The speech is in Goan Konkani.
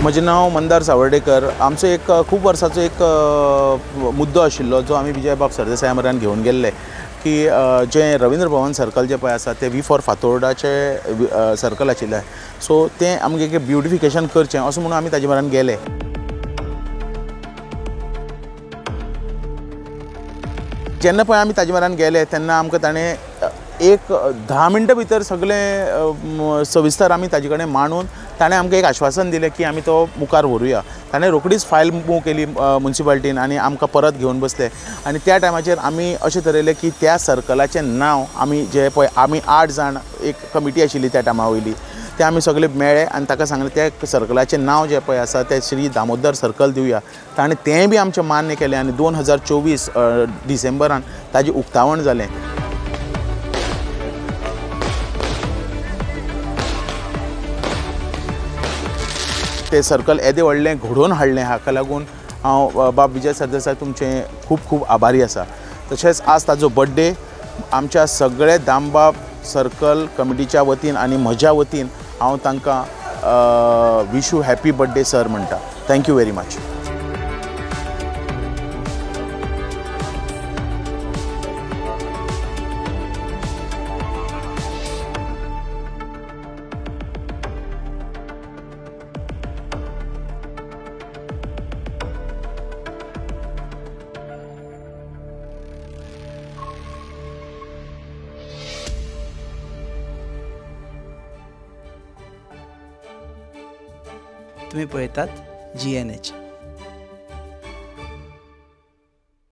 म्हजें नांव मंदार सावर्डेकर. आमचो एक खूब वर्साचो एक मुद्दो आशिल्लो जो आमी विजयबाब सरदेसाया म्हऱ्यान घेवन गेल्ले की जें रवींद्र भवन सर्कल जें पळय आसा तें वी फॉर फातोर्डाचें सर्कल आशिल्लें. सो तें आमगें एक ब्युटिफिकेशन करचें असो म्हणून आमी ताजे म्हऱ्यान गेले. जेन्ना पळय आमी ताजे म्हऱ्यान गेले तेन्ना आमकां ताणें एक 10 मिनटां भितर सगळें सविस्तर आमी ताजे कडेन मांडून ताणें आमकां एक आश्वासन दिलें की आमी तो मुखार व्हरूया. ताणें रोखडीच फायल मूव केली मुन्सिपालिटीन आनी आमकां परत घेवन बसले. आनी त्या टायमाचेर आमी अशें थरयलें की त्या सर्कलाचें नांव आमी जें पळय आमी 8 जाण एक कमिटी आशिल्ली त्या टायमा वयली, ते आमी सगळे मेळ्ळे आनी ताका सांगलें त्या सर्कलाचें नांव जें पळय आसा तें श्री दामोदर सर्कल दिवया. ताणें तेंय बी आमचें मान्य केलें आनी 2024 डिसेंबरान ताजें उक्तावण जालें. ते सर्कल येदें व्हडलें घडोवन हाडलें हाका लागून हांव बाब विजय सरदेसाय तुमचें खूब खूब आभारी आसा. तशेंच आज ताजो बड्डे आमच्या सगळे दामबाब सर्कल कमिटीच्या वतीन आनी म्हज्या वतीन हांव तांकां wish you happy birthday sir म्हणटा. Thank you very much. तुम्ही पळयतात GNH.